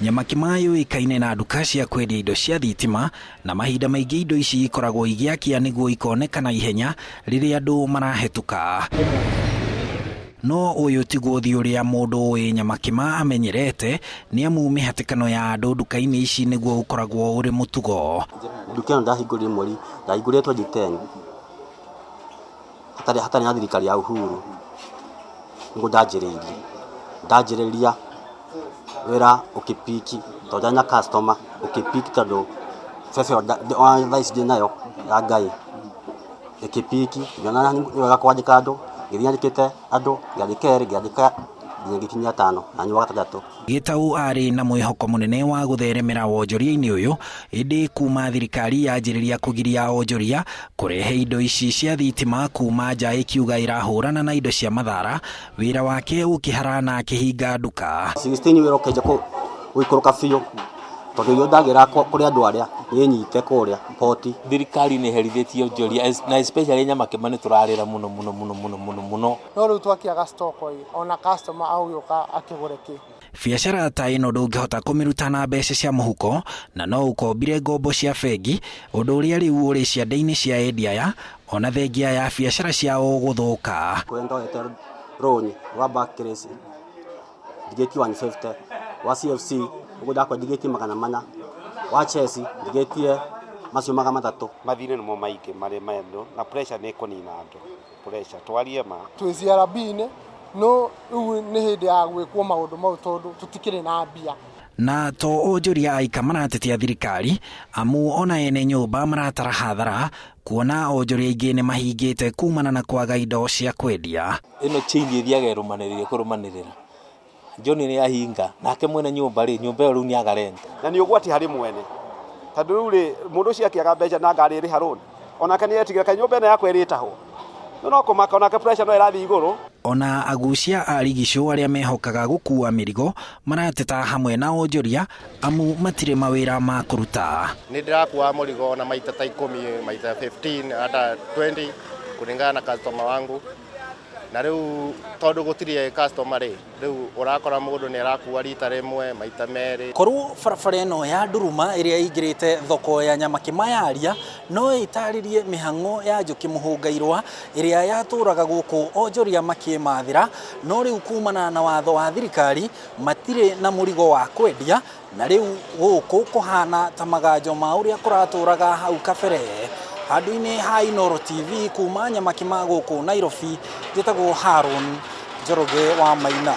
Nyamakima yũĩkaine na nduka cia kwendia indo cia thitima na mahinda maingĩ indo ici ikoragwo igĩakia nĩguo ikoneka na ihenya rĩrĩa andũ marahetũka. No ũyũ tiguo ũthiũ ũrĩa mũndũ ũĩ Nyamakima amenyerete nĩamu mĩhatĩkano ya andũ nduka-inĩ ici nĩguo ũkoragwo ũrĩ mũtugo. Nduka ĩno ndahingũrire mweri, ndahingũrire 2010 hatarĩ hatarĩ na thirikari ya Uhuru nĩguo ndanjĩrĩirie. Ndanjĩrĩria wĩra ũkĩ pick tondũ ndarĩ na customer ũkĩ pick tondũ bebe ĩyo ona thaa ici ndĩnayo ya Ngai ĩkĩ pick ngĩona nĩ wega kwandĩka andũ, ngĩthiĩ nyandĩkĩte andũ, ngĩandĩka erĩ, ngĩandĩka nginya ngĩkinyia atano na niĩ wa gatandatũ. Gĩtau arĩ na mwĩhoko mũnene wa gũtheremera wonjoria-inĩ ũyũ, ĩndĩ kuma thirikari yanjĩrĩria kũgiria onjoria kũrehe indo ici cia thitima kuma nja ĩkiuga ĩrahũrana na indo cia mathara, wĩra wake ũkĩhara na akĩhinga nduka. 16 wĩra ũkĩanjia gũikũrũka biũ tondũ irio ndagĩraga kũrĩ andũ arĩa niĩ nyite kũrĩa poti. Thirikari nĩ ĩherithĩtie onjoria na especially Nyamakima nĩ tũrarĩra mũno mũno mũno mũno mũno mũno. No rĩu twakĩaga stock ĩ, ona customer agũgĩũka akĩgũre kĩ? Biacara ta ĩno ndũngĩhota kũmĩruta na mbeca cia mũhuko na no ũkombire ngombo cia bengi, ũndũ ũrĩa rĩu ũrĩ ciande-inĩ cia endia aya ona thengia ya biacara ciao gũthũka. Kũrĩa ndoete rũni rwa Barclays ndigĩtie 150, rwa CFC ũguo ndakora ndigĩtie 400, wa Chase ndigĩtie macio 300. Mathirĩ nĩmo maingĩ marĩ mendũ na pressure nĩ ĩkũnina andũ pressure twarie ma. Twĩ CRB-inĩ no rĩu nĩ hĩndĩ ya gwĩkwo maũndũ mau tondũ tũtikĩrĩ na mbia. Na to onjoria aika maratetia thirikari amu ona ene nyũmba maratara hathara kuona onjoria aingĩ nĩ mahingĩte kumana na kwaga indo cia kwendia. Ĩno chain ĩthiaga ĩrũmanĩrĩire kũrũmanĩrĩra. John nĩ ahinga nake mwene nyũmba rĩ, nyũmba ĩyo rĩu nĩ aga rent. Na nĩ ũgwati harĩ mwene tondũ rĩu rĩ, mũndũ ũcio akĩaga mbeca na ngari ĩrĩha rũni onake nĩ etigĩra kaĩ nyũmba ĩno yakwa ĩrĩtahwo, no kũmaka onake pressure no ĩrathiĩ igũrũ. Ona agucia a rigicũ arĩa mehokaga gũkua mĩrigo marateta hamwe na onjoria amu matirĩ mawĩra ma kũruta. Nĩ ndĩrakua mũrigo na maita ta 10, maita 15 hata 20 kulingana na customer wangu, na rĩu tondũ gũtirĩ customer rĩ, rĩu ũrakora mũndũ nĩ arakua rita rĩmwe maita merĩ. Korwo barabara ĩno ya Nduruma ĩrĩa ĩingĩrĩte thoko ya Nyamakima yaria no ĩtarĩrie mĩhang'o ya Njũkĩ Mũhũngairwa ĩrĩa yatũraga gũkũ onjoria makĩmathĩra, no rĩu kumana na watho wa thirikari matirĩ na mũrigo wa kwendia na rĩu gũkũ kũhana ta maganjo ma ũrĩa kũratũraga hau kabere. Handũ-inĩ ha Inooro TV kuma Nyamakima gũkũ Nairobi, njĩtagwo Haron Njoroge wa Maina.